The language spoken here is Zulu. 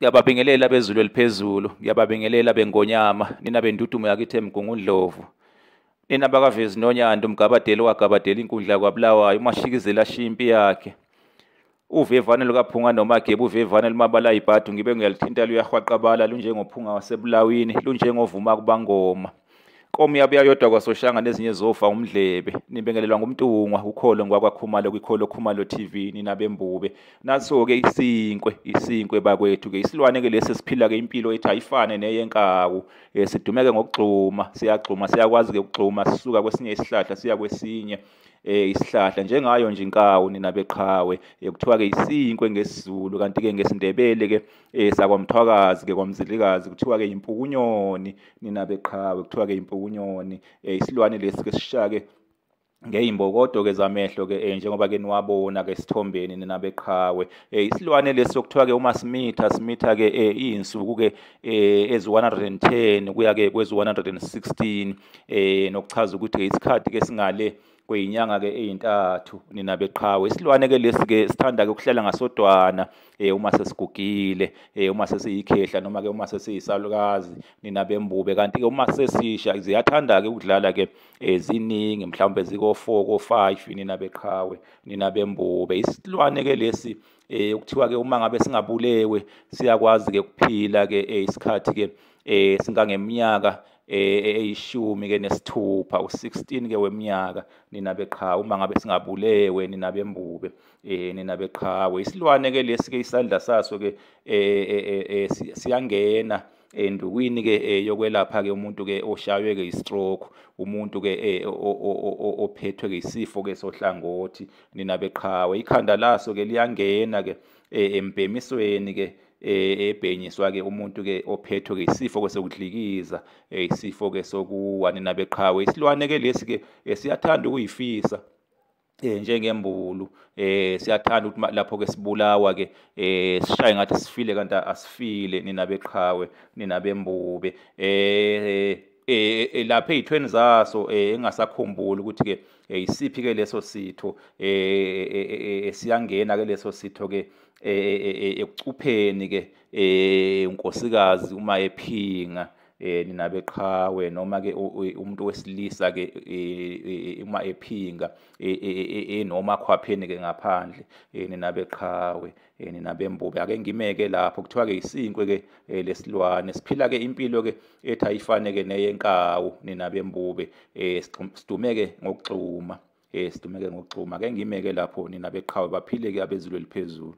Ngiyababingelela abezulu eliphezulu, ngiyababingelela bengonyama, nina bendudumo yakithi eMgungundlovu. Nina bakaVezi noNyanda, umgabadeli owagabadela inkundla kwaBulawayo, umashikizela ashiya impi yakhe. Uvevane lukaPhunga noMageba, uvevane lumabala ayibhadu, ngibe ngiyalithinta luyahwaqabala, lunjengophunga wasebulawini, lunjengovuma kubangoma. Nkomo yabuya yodwa kwaSoshangane nezinye zofa umdlebe. Nibingelelwa nguMntungwa, ukholo ngwakwaKhumalo kwikholo Khumalo TV, nina bembube. Naso-ke isinkwe, isinkwe bakwethu-ke, isilwane-ke lesi esiphila-ke impilo ethi ayifane neyenkawu. Sidumeke ngokugxuma, siyagxuma, siyakwazi-ke ukugxuma, sisuka kwesinye isihlahla siya kwesinye isihlahla, njengayo nje inkawu nina beqhawe. Kuthiwa-ke isinkwe ngesiZulu, kanti-ke ngesiNdebele-ke sakwaMthwakazi-ke kwaMzilikazi kuthiwa-ke impukunyoni nina beqhawe, kuthiwa-ke impukunyoni. Isilwane lesi-ke sishake ngey'mbokodo-ke zamehlo-ke njengoba-ke niwabona-ke esithombeni nina beqhawe. Isilwane lesi okuthiwa-ke uma simitha, simitha-ke iy'nsuku-ke ezi-110 kuya-ke kwezi-116, nokuchaza ukuthi-ke isikhathi-ke singale kweyinyanga-ke ey'ntathu nina beqhawe. Isilwane-ke lesi-ke sithanda-ke ukuhlala ngasodwana uma sesigugile, uma sesiyikhehla noma-ke uma sesiyisalukazi nina bembube. Kanti-ke uma sesisha ziyathanda-ke ukudlala-ke ziningi, mhlawumbe ziko-4 ko-5 nina beqhawe, nina bembube. Isilwane-ke lesi okuthiwa-ke uma ngabe singabulewe siyakwazi-ke ukuphila-ke isikhathi-ke singangeminyaka eyishumi ke nesithupha, u-16 ke weminyaka nina beqhawe, uma ngabe singabulewe nina bembube, nina beqhawe. Isilwane ke lesi ke isandla saso ke siyangena endukwini ke yokwelapha ke umuntu ke oshaywe ke i-stroke, umuntu ke ophethwe ke isifo ke sohlangothi nina beqhawe. Ikhanda laso ke liyangena ke embhemisweni ke ebhenyiswa ke umuntu ke ophethwe ke isifo ke sokudlikiza, isifo ke sokuwa nina beqhawe. Isilwane ke lesi ke siyathanda ukuyifisa njengembulu, siyathanda ukuthi lapho ke sibulawa ke sishaye ngathi sifile kanti asifile nina beqhawe, nina bembube. Lapha ey'thweni zaso engasakhumbuli ukuthi ke isiphi ke leso sitho siyangena ke leso sitho ke ekucupheni ke unkosikazi uma ephinga nina beqhawe, noma ke umuntu wesilisa ke uma ephinga enoma khwapheni ke ngaphandle nina beqhawe, nina bembube. Ake ngimeke lapho, kuthiwa ke isinkwe ke lesilwane siphila ke impilo ke ethi ayifane ke neyenkawu nina bembube, sidumeke ngokugxuma, sidumeke ngokugxuma. Ake ngimeke lapho nina beqhawe, baphile ke abezulu eliphezulu.